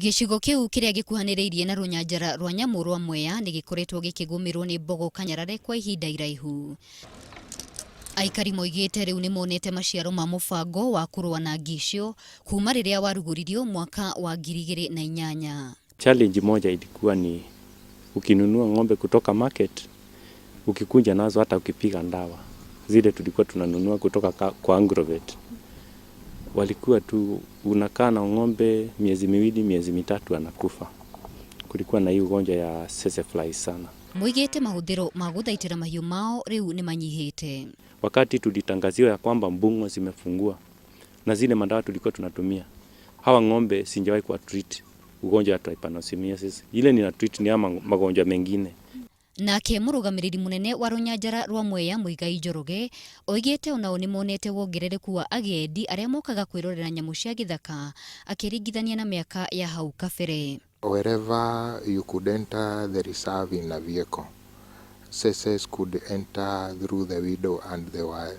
Gĩcigo kĩu kĩrĩa gĩkuhanĩrĩirie na rũnyanjara rwa nyamũ rwa Mwea nĩ gĩkoretwo gĩkĩgũmĩrwo nĩ mbogo kanyarare kwa ihinda iraihu. Aikari moigĩte rĩu nĩ monete maciaro ma mũbango wa kũrũa na ngi icio kuma rĩrĩa warugũririo mwaka wa 2008. Challenge moja ilikuwa ni ukinunua ng'ombe kutoka market, ukikuja nazo hata ukipiga ndawa zile tulikuwa tunanunua kutoka kwa Agrovet, walikuwa tu unakaa na ng'ombe miezi 2, miezi 3, anakufa. Kulikuwa na hii ugonjwa ya tsetse fly sana. Moigĩte mahũthĩro ma gũthaitĩra mahiũ mao rĩu nĩ manyihĩte. Wakati tulitangaziwa ya kwamba mbung'o zimefungua na zile madawa tulikuwa tunatumia, hawa ng'ombe sijawahi kuwa treat ugonjwa wa trypanosomiasis. Ile nina treat ni ama magonjwa mengine. Nake mũrũgamĩrĩri mũnene wa rũnyanjara rwa Mwea, Muigai Njoroge, oigĩte onao nĩ monete wongerereku wa agendi arĩa mokaga kwĩrorera nyamũ cia gĩthaka akĩringithania na mĩaka ya hau kabere. Wherever you could enter the reserve in a vehicle, tsetses could enter through the window and they were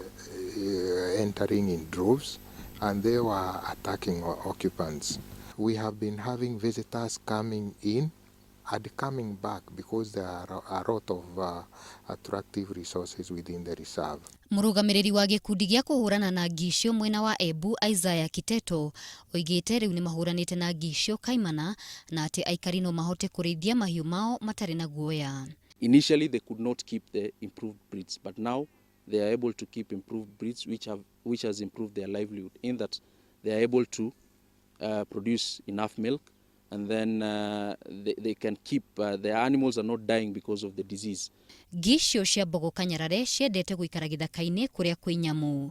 entering in droves and they were attacking occupants. We have been having visitors coming in and coming back because there are a lot of attractive resources within the reserve. Mũrũgamĩrĩri wa gĩkundi gĩa kũhũrana na ngi icio mwena wa Embu, Isaiah Kiteto, oigĩte rĩu nĩ mahũranĩte na ngi icio kaimana na atĩ aikari no mahote kũrĩithia mahiũ mao matarĩ na guoya. Initially, they could not keep the improved breeds, but now they are able to keep improved breeds, which has improved their livelihood in that they are able to produce enough milk, and then they can keep their animals are not dying because of the disease. Ngi icio cia mbogo kanyarare ciendete gũikara gĩthaka-inĩ kũrĩa kwĩ nyamũ.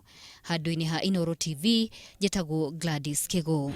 Handũ-inĩ ha Inooro TV, njĩtagwo Gladys Kigo.